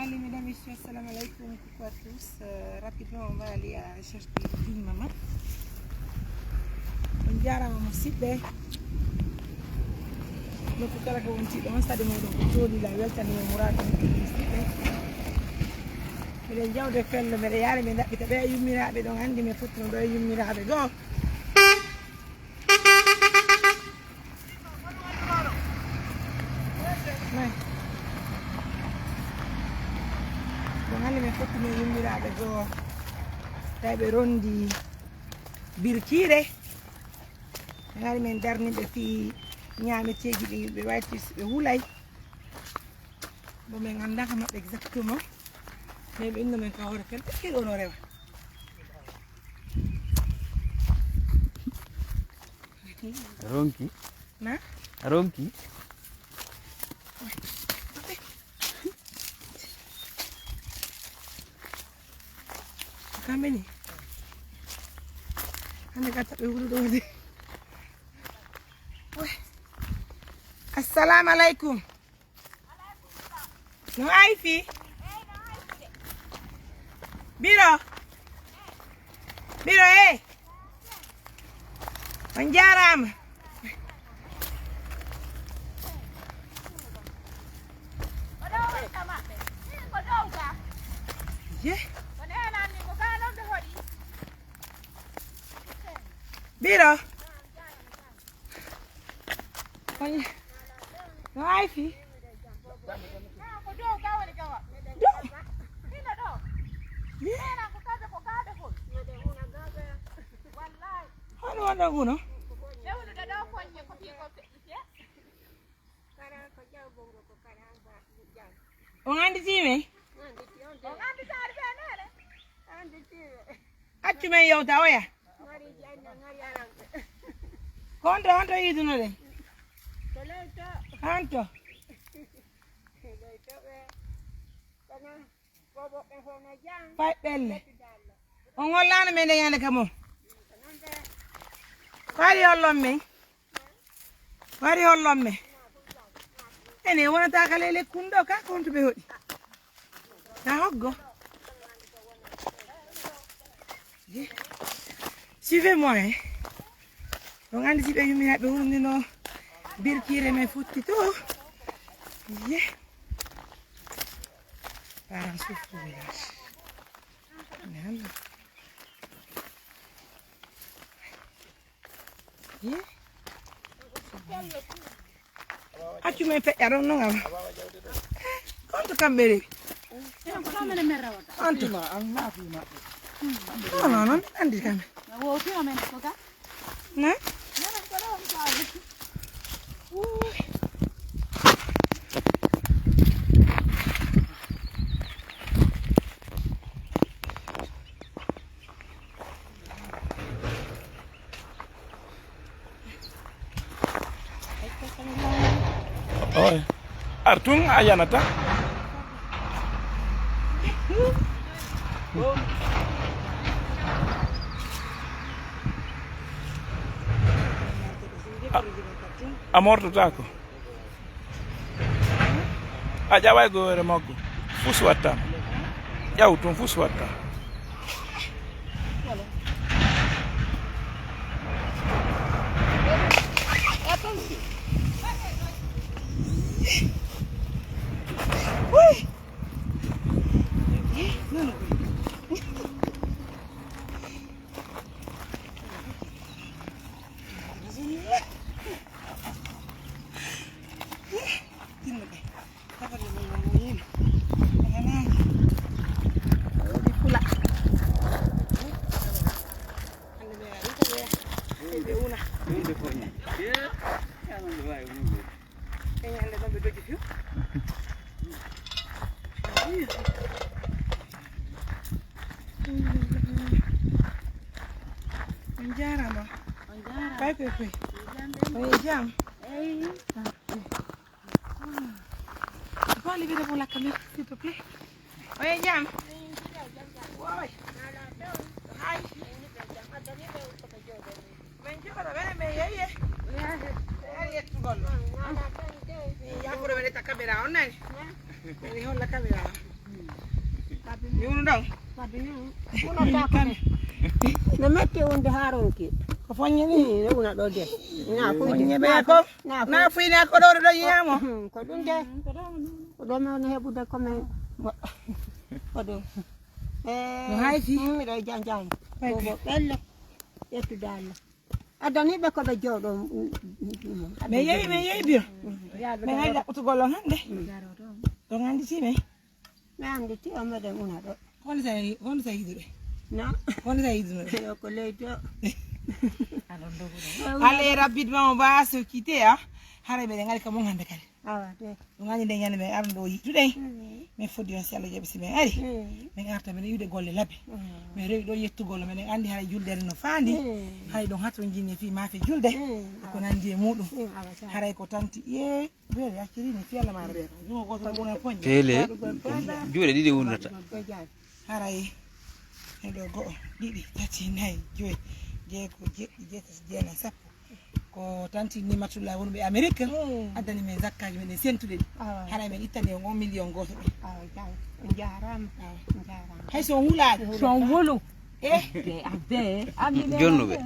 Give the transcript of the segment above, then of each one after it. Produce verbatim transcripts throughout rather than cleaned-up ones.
Allez, mesdames, messieurs, assalamu alaikum, coucou à tous. Euh, rapidement, on va aller à chercher une maman. On dirait mon site. Donc, kala ko wonti ɗon, sade muɗum ko jooɗi la, weltanima Mourad on ko ɗum siɓɓe. Miɗen jawde fello, mbeɗa yaari, min ɗaɓɓita ɓe yummiraaɓe ɗon, anndi mi fottuno ɗo e yummiraaɓe goo. Ɗum hannde min fottini yummiraaɓe goo, tawi ɓe rondi birkiire. Min ari min darni ɓe fii ñaameteeji ɗi ɓe wayti ɓe wulay. Bon, min anndaa ka maɓɓe exactement. Mais ɓe inno min ka hoore fen, ɓe kiri ono rewa. Ronki. Na? Ronki. Kamɓe ni. Hannde ka taɓe wulude wonde. Assalamu alaikum. No Aifi? Biro? Biro, eh? On jaaraama. Ye? Biro? On, no Aifi? Dow. Ye? Hono wonɗon huno? On annditi men? Accu men yewta oya. Ko honto, honto yiidunoɗen? Honto? Fay ɓelle. On hollaano men nden ñande kam on. Ko ari hollon men? Ko ari hollon men? Ene wonata ka lele kunɗo ka, ko honto ɓe hoɗi? Ka hoggo? Suivez-moi, hein. On anndi si ɓe yummi haa ɓe wurnino birkiire men futti to. Ye. Parents souffrent au village. Mais Allah. Ye. Accu men feƴƴa ɗon non ama. Konto kamɓe rewi. Anto. Non, non, non, min anndi kamɓe. Na? Wuy. Oy. Ar tun a yanata. A, a mortotaako. A ƴaway goore makko. Fus watta. Ƴaw tun fus watta. Tinno ɓe. Safari mo mo mo yino. Nanaji. Di fula. Hande ɓe ari ko ɓe. Ɓe una. Ɗum de foñi. Ye. Yanon de wawi wulude. Ɓe ñande ɗon ɓe dogi fiw. On jaaraama. On jaaraama. Koy, koy, koy. On jam de? On e jam? Eyi. Ah, ok. Ah. Ko libere pour la caméra, s'il te plaît? On e jam? Woy. Hay. Min jooɗo, ɓe men yeeye. Ɓe ari yettugol. Min yakude ɓe reta caméra, on nani? Ɓe holla caméra. Yunu ɗon. No metti wonde haa ronki. Ko foññi ni? No una ɗo de. Na fuy de. Foññe ɓe ko? Na fuy na ko ɗo ɗo yiya mo. Ko ɗum de. Ko ɗo mi woni heɓude ko men. Ko ɗum. No hay fi. Miɗo janjani. Bobo ɓelle. Ƴettude Allah. Addaniiɓe ko ɓe jooɗo. Min yehi, min yehi biyo. Min hay ɗaɓɓutugol on hannde. Ɗon annditi min. Mi annditi on meɗen una ɗo. Kono sa kono sa yidude. No. Kono sa yidude. Yo ko leydi o. Allez, rapidement, on va se quitter, hein. Haray meɗen ngari ka mon hannde kadi. Awa de. Ɗum anndi nde ñande men arno ɗo yittude. Min foddi on si Allah jaɓi si men ari. Min arta men yiwde golle labbe. Min rewi ɗo yettugol meɗen anndi haray julde no faandi. Haray ɗon hatto jinne fii maafe julde. Ko nandi e muɗum. Haray ko tanti ye. Biyere acciri ni fii Allah ma reɓe. Jungo goto mo wona poñde. Tele. Juuɗe ɗiɗi wurnata. Haray. Eɗo go'o, ɗiɗi, tati, nayi, joyi, jeego, jeɗɗi, jeetati, jeenayi, sappo. Ko tanti Nimatullahi wonɓe Amerik addani men zakkaaji meɗen sentuɗe ɗi. Haray men ittani on on million gooto ɓe. Awa jam. On jaaraama. On jaaraama. Hay so on wulaade. So on wulu. Eh. Jonnuɓe.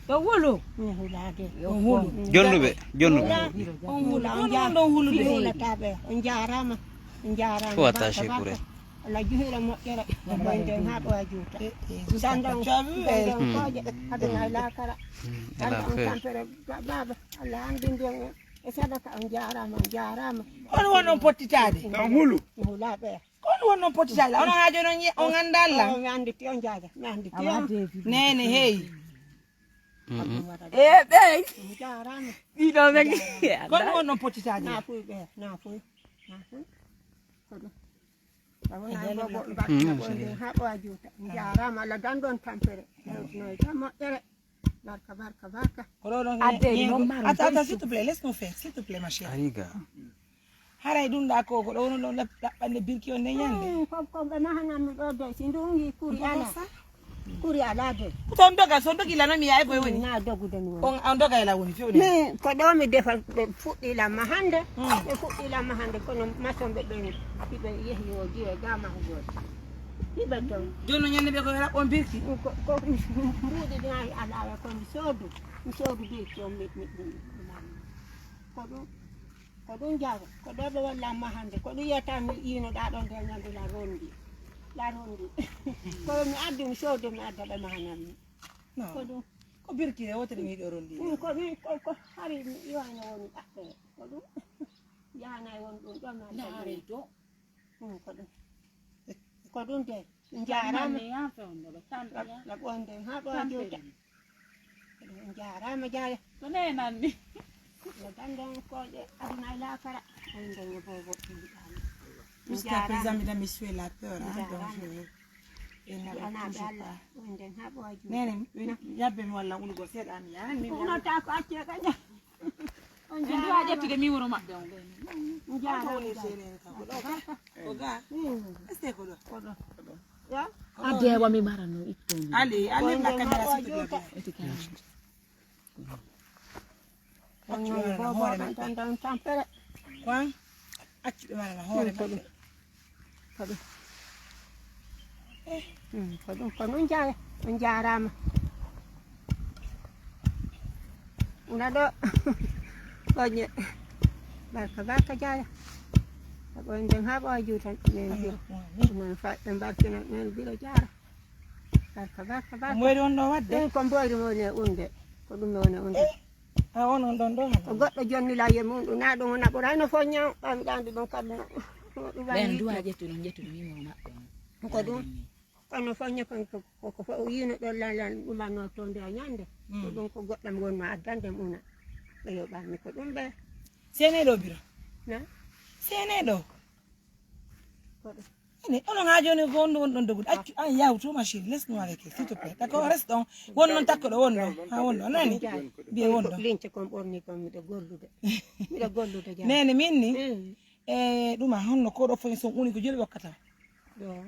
Yo wulu. Mi hulaade. On hulu. Jonnuɓe, jonnuɓe. On hulu. On ɗon hulude. Hulataɓe. On jaaraama. On jaaraama. Ko watta Cheikh Kouré. Allah juhira moƴƴere. Boyden haa ɓoya juuta. Dandan dandan kooƴe. Aduna e laakara. Dandan tampere. Baaba Allah anndindi on e sadaka. On jaaraama, on jaaraama. Kono won on pottitaade. Kam hulu. Hulaaɓe. Kono won on pottitaade. Ono haa jooni on annda Allah. Mi annditi on jaaja. Mi annditi on. Nene hey. Eh ɓey. On jaaraama. Ɗiɗo men. Kono won on pottitaade. Na fuy ɓe, na fuy. Na fuy. Kono. Haa ɓoya juuta. Jaaraama Allah dandan tampere. Hewtinoy tan moƴƴere. Barka, barka, barka. Ko ɗo ɗon. Adde non maro. Attends, attends, s'il te plaît, laisse-nous faire, s'il te plaît, ma chérie. Ariga. Haray ɗum ɗa ko ko ɗo wono ɗon ɗaɓɓande birki on ne ñande. Hmm, ko ko ɓe mahanan mi ɗo de si ndungi kuri ala. Kuri ala de. Ko ton doga, so dogi la no mi yaay boy woni. Na dogude mi woni. On on doga la woni fewde. Mi ko ɗo mi defa ɓe fuɗɗi la mahande. Ɓe fuɗɗi la mahande kono mason ɓe ɓen. Ɓe yehi o jiwe ga mahugol. Hiɓe ton. Jooni no ñande ɓe ko raɓɓon birki. Ko ko mbuuɗi ɗi ala ko mi soodu. Mi soodu birki on mi mi. Ko ɗum. Ko ɗum jago. Ko ɗo ɓe walla amma hannde. Ko ɗum yetta mi ino ɗa ɗon de ñande la rondi. La rondi. Ko mi addu mi soodo mi adda ɓe mahanam mi. Ko ɗum. Ko birki e wotere mi ɗo rondi. Ɗum ko mi ko ko hari mi iwano woni ɓaɓɓe. Ko ɗum. Yana e won ɗum ɗon na. Laare to. Ɗum ko ɗum. Ko ɗum de. Njaaraama. Laɓonde haa ɗo a juuta. Njaaraama jaaya. Ko ne nanni? Yo dandan kooƴe aduna e laakara. Ay nde yo bobo. Jusqu'à présent, mesdames, messieurs, la peur, hein, donc je, elle n'avait toujours pas. Nene, yabbe mi walla wulugol seeɗa mi yahan. Unata ko acce kaña. En nduwa ƴettude numéro maɓɓe on. Ko ga. Este ko ɗo. Adde wa mi mara no itto. Allez, allez la caméra s'il te plaît. Accu ɓe marana hoore maɓɓe. Quoi? Accu ɓe marana hoore maɓɓe. Ko ɗum. Ko ɗum ko ɗum jaara. On jaaraama. Una ɗo. Koñe. Barka barka jaara. Ko nden ha ɓo juutan men biro. Ɗum fa ɓe barkina men biro jaara. Barka barka barka. Mboyri on ɗo wadde. Ɗum ko mboyri mo ne unde. Ko ɗum mo ne unde. A on on ɗon ɗo. Ko goɗɗo jonnila ye mum ɗum na ɗum na ɓurayno fof ñaw ɓamɗande ɗum kam. Ɓen duwa ƴettuɗo ƴettuɗo mimo maɓɓe on. Ko ɗum. Kono fof ñe kon ko ko fof yino ɗo lan lan ɗumanno to nde a ñande. Ko ɗum ko goɗɗam wonno addande muna. Ɓe yoɓanmi ko ɗum ɓe. Seneɗo biro. Na. Seneɗo. Ko ɗum. Ene onon ha joni ko on ɗon ɗon dogude accu an yaw to ma chérie, laisse nous avec elle s'il te plaît. D'accord, reste ɗon. Won non takko ɗo won ɗon ha won ɗon nani. Mbiye won ɗon. Lince kon ɓorni kon miɗo gollude. Miɗo gollude jam. Nene min ni. E ɗuma honno ko ɗo foy son uni ko joli wakkata. Ɗo.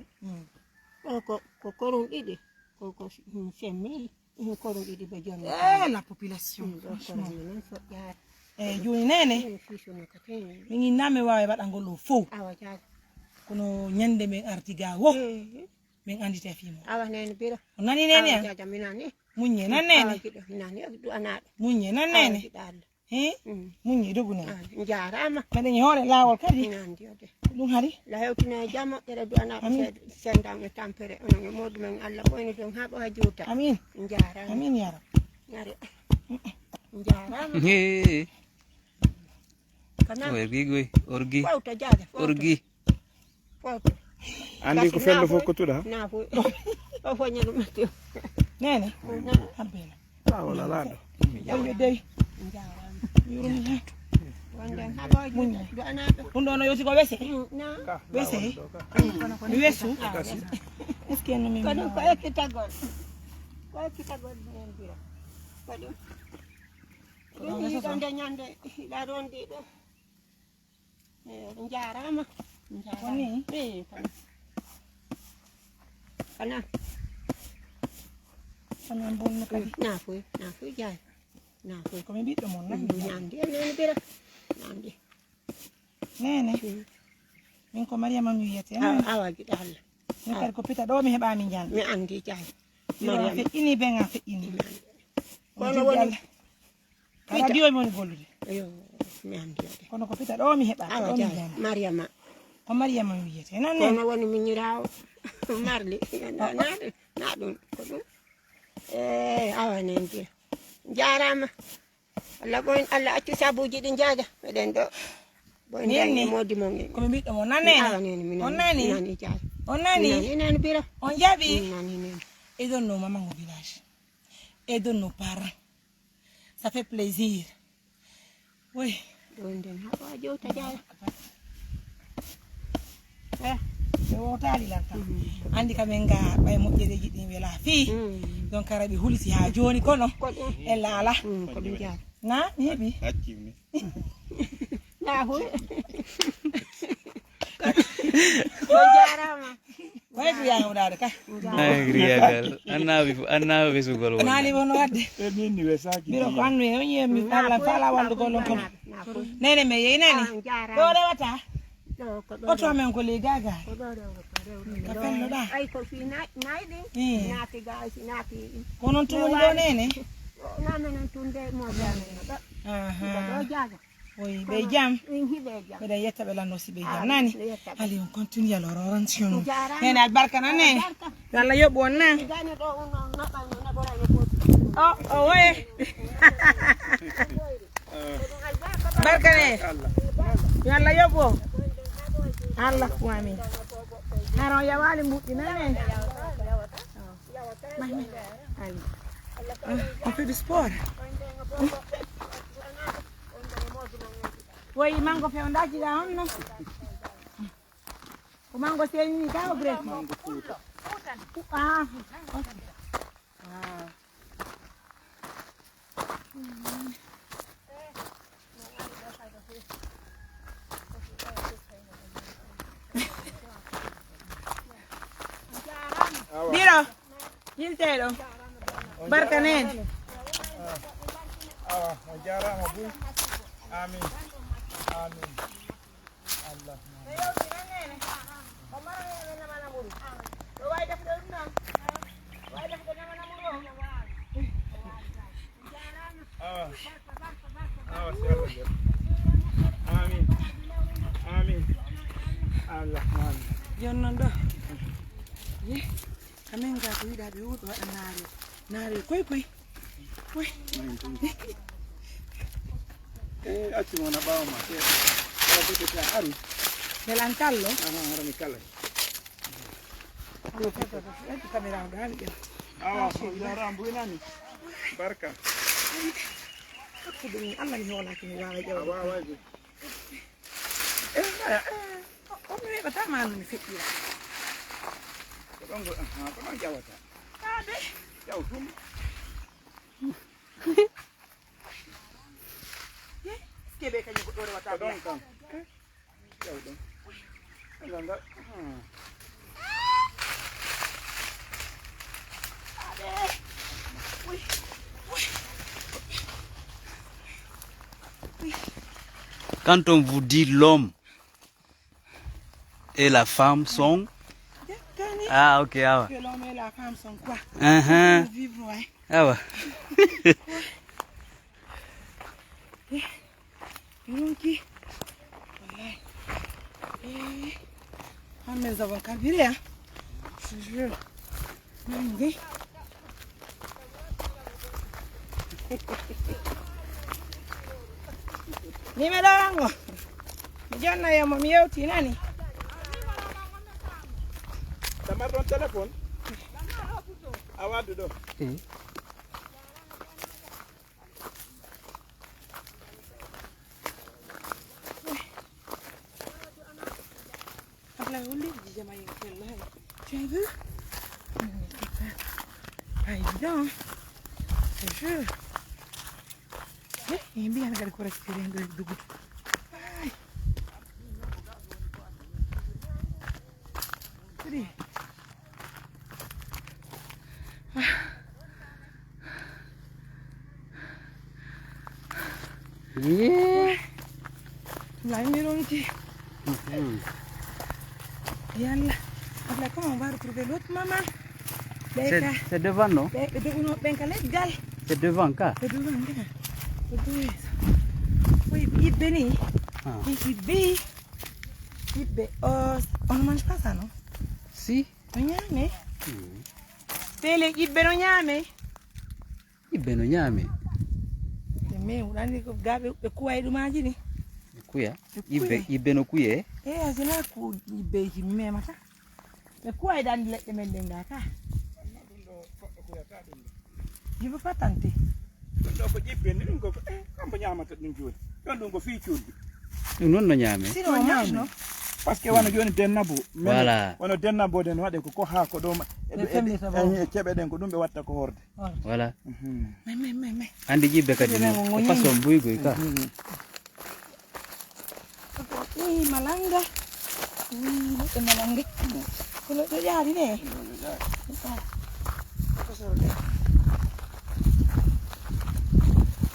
Ko ko ko korum ɗiɗi. Ko ko semmi. Ɗum korum ɗiɗi ɓe jonni. Eh, la population, franchement. Eh, jooni nene. Min innama mi waawi waɗangol ɗo fow. Awa jaaj. Kono ñande men arti ga wo. Min andite fimo. Awa nene bira. O nani nene? Awa jaja mi nani. Muññe nan nene. Awa giɗo mi nani. Awa du'anaaɗo. Muññe nan nene. Awa giɗo Allah. He? Mm. Muññe dogu nan. Ah, njaaraama. Meɗen e hoore laawol kadi. Mi nani o de. Ɗum hari. La hewtina e jam moƴƴere du'anaaɗo. Amin. Sed-, sendan e tampere. Onon e moodu men Allah ɓoyno ɗum haa ɓoya juuta. Amin. Njaaraama. Amin ya Rab. Ngare. Njaaraama. He. Kana. Orgi goy. Orgi. Fawta jaade. Fawta. Orgi. Foto. Andi ko fello fof ko tuɗa? Na fof. O foña ɗum atti. Nene. Habbe na. Ah, wala la do. Jawi dey. Yurmi ha. Wonde haɓooji du'anaaɗo. Ɗum ɗo no yoti ko wese? Mm, na. Wese. Mi wesu. Ah, wese. Est-ce que no mi? Kono ko ekkitagol. Ko ekkitagol nen bira. Ko ɗum. Ɗum yiɗo nde ñande hiɗa rondi ɗum. Eh, njaaraama. Njaaraama. Ko ni? Eh, kana. Kana. Kana bonno kadi. Nafoy, nafoy jaay. Nafoy. Ko mi ɓiɗɗo mon, na? Mm, nandi, nani bira. Nandi. Nene. Mm. Min ko Mariama mi wiyete. Awa, awa, giɗo Allah. Min kadi ko pita ɗo mi heɓa mi jannga. Mi andi jaay. Biro a Mariama. Feƴƴini, ben a feƴƴini. Mi andi. Kono woni Allah. Ka radio mi woni gollude. Yo, mi andi de. Kono ko pita ɗo mi heɓa, awa ɗo mi jaay, jannga. Mariama. Ko Mariama mi wiyete. Nan ne. Kono woni miñiraawo. Marli. Na, na, na ɗum, ko ɗum. Eh, awa nen bira. Njaaraama. Allah ɓoyn, Allah accu sabuuji ɗi njaaja. Meɗen ɗo. Ɓoyn min ni. Moodi mon en. Ko mi ɓiɗɗo mo nane. Awa nene, mi nani. On nani? Mi nani jaay. On nani? Mi nani, nani bira. On jaɓi? Mi nani, nani. Eɗon no maman au village. Eɗon no parent. Ça fait plaisir. Oui. Ɗo nden haɓa jewta jaay. Eh, ɓe wowtaali lan kam. Mm. Andi kam en ga ɓay moƴƴereeji ɗin wela fii. Mm. Donc kara ɓe huliti haa jooni kono. Ko ɗum. E laala. Mm, ko ɗum jaay. Na, mi heɓi. Accimi. Na, hu. Ko jaaraama. Way ko yaa wonade ka. Ay, griyagal. Annabi fu-, annabi fesugol wonde. Nani wono wadde. E min ni we saki. Biro ko annu e on yemi Allah fala wallu golon ko. Nene me yey nene. Ah, jaaraama. Ɗo rewata. Ɗo ko ɗo. Oto men ko le gaga. Ko ɗo rewata, rewata. Ka fello ɗa. Ay ko fi nay, nay ɗi. Eh. Naati ga, si naati. Ko non tun woni ɗo nene? Na men on tun de mo jaaraama ɗo. Aha. Ko ɗo jaga. Oyi, ɓe jam. Min hiɓe jam. Mbiɗa yetta ɓe lanno si ɓe jam. Ah, nani? Mi yetta ɓe. Allez, on continue alors, on rentre chez nous. Jaaraama. Nene albarka nan ne. Albarka. Yo Allah yoɓu on na. Gani ɗo on on naɓa no naɓora no foti. Oh, oh, ouais. Barka ne. Yo Allah yoɓu on. Allah ko amin. Haro yawali mbuɗɗi nane. Oh. Mami. Allez. Ah, on fait du sport. Woyi mango fewndaji ga on no. Ko mango seni ga o break. Mango fuuta. Ah, ok. Ah. Biro, yilteɗo. Barka nene. Awa, on jaaraama buy. Amin. Amin. Allah. Awa. Awa, si Allah jaɓi. Amin. Amin. Allah, amin. Jon non ɗo. Ye, kamin ga ko yiɗa ɓe wuɗo waɗa naare. Naare koy koy. Koy. Eh, acci mo na ɓaawo ma. Eh, ɓaawo ko ta aru. Belan kallo. Aha, harami kala. Ano ka ka ka ka kamera ga ni. Awa, on jaaraama buy nani. Barka. Ko ɗum Allah mi hoolaki mi waawa ƴeewde. A waawa de. Eh, eh, eh, on mi weɓata ma no mi feƴƴira. Ko ɗon go, aha, ko ɗon ƴawata. Ade. Ƴaw tum. Eh, kebe kañum ko ɗo rewata. Ko ɗon kam. Ƴaw ɗum. Ngal, ngal. Hmm. Quand on vous dit l'homme, et la femme sont. Ah, ok, awa. Que l'homme et la femme sont quoi? Uh-huh. Vivre, ouais. Awa. Ronki. Wallahi. Eh. Ah, mais nous avons carburé, hein. Je te jure. Nange. Ni me ɗo rango. Mi jonna yo mo mi yewti nani. Tamar ɗon téléphone. A waddu ɗo. Ablaye, on livre du Jamaïcain, là. Tu as vu? Non, mais c'est pas, pas évident, hein. Je te jure. Eh, eh, bien, regarde quoi, c'est rien de, de goût. Aïe. Allez. Yee. Là, il me ronque. Mhm. Yalla. Ablaye, comment on va retrouver l'autre maman? C'est c'est devant, non? Ɓe ɓe doguno ɓen ka leggal. C'est devant, ka? Ɓe doguno ɓen ka. Ɓe doguno. Oy, yibbe ni. Ah. Yibbe. Yibbe. Oh, on ne mange pas ça, non? Si. No ñaame. Pele yibbe no ñaame. Yibbe no ñaame. Mais on a dit que gabe ɓe kuway ɗumaji ni. Kuya. Ɓe Yibbe kuya. Yibbe no kuye. Eh, a jela ku yibbeji memata. Ɓe kuway dan leɗɗe men ɗen ga ka. Je veux pas tenter. Ɗum ɗo ko ƴibbe ni ɗum ko eh kambo ñamata ɗum joni. Ɗon ɗum ko fii cuurdi. Ɗum noon no ñaame. Sinon, on mange, non? Parce que wano joni dennabo. Voilà. Wano dennabo den waɗe ko ko haa ko ɗo ma. Ɓe femmita bo. E ceɓe ɗen ko ɗum ɓe watta ko horde. Voilà. Mais, mais, mais, mais. Andi yibbe kadi no ko façon buygoy ka. Ii, malanga. Ii, leɗɗe malanga. Kono ɗo ƴaari ne.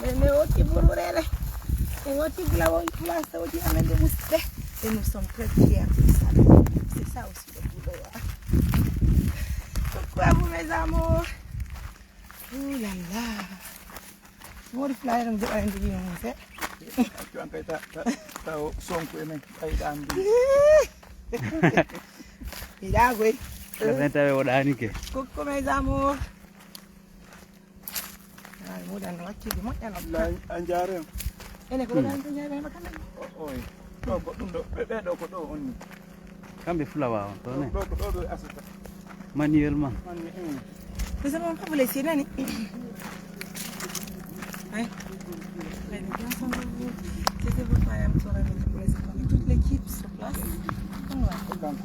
Mais, mais, o ti bururere. E o ti bula o bula sawdi amen de musidɓe. Et nous sommes très fiers de ça. C'est ça aussi le boulot, hein. Coucou à vous, mes amours. Oh là là. Mori flyer on joɓa en jogi on se. Accu an kay ta ta taw sonko e men ɓayɗa andi. Ila goy. Kasen tawe o ɗaanike. Coucou mes amours. Ay, mudan no wakkidi moƴƴa no. La a jaare. Ene ko ɗan to jaare ma kamen. Oy. Ɗo ko ɗum ɗo ɓe ɓe ɗo ko ɗo on ni. Kamɓe fulawa on to ne. Ɗo ko ɗo ɗo asata. Manuellement. Man ni. Mm. Nous avons pas voulu essayer nani. Hein? C'était votre mariage, tu aurais voulu essayer. Toute l'équipe sur place. Voilà.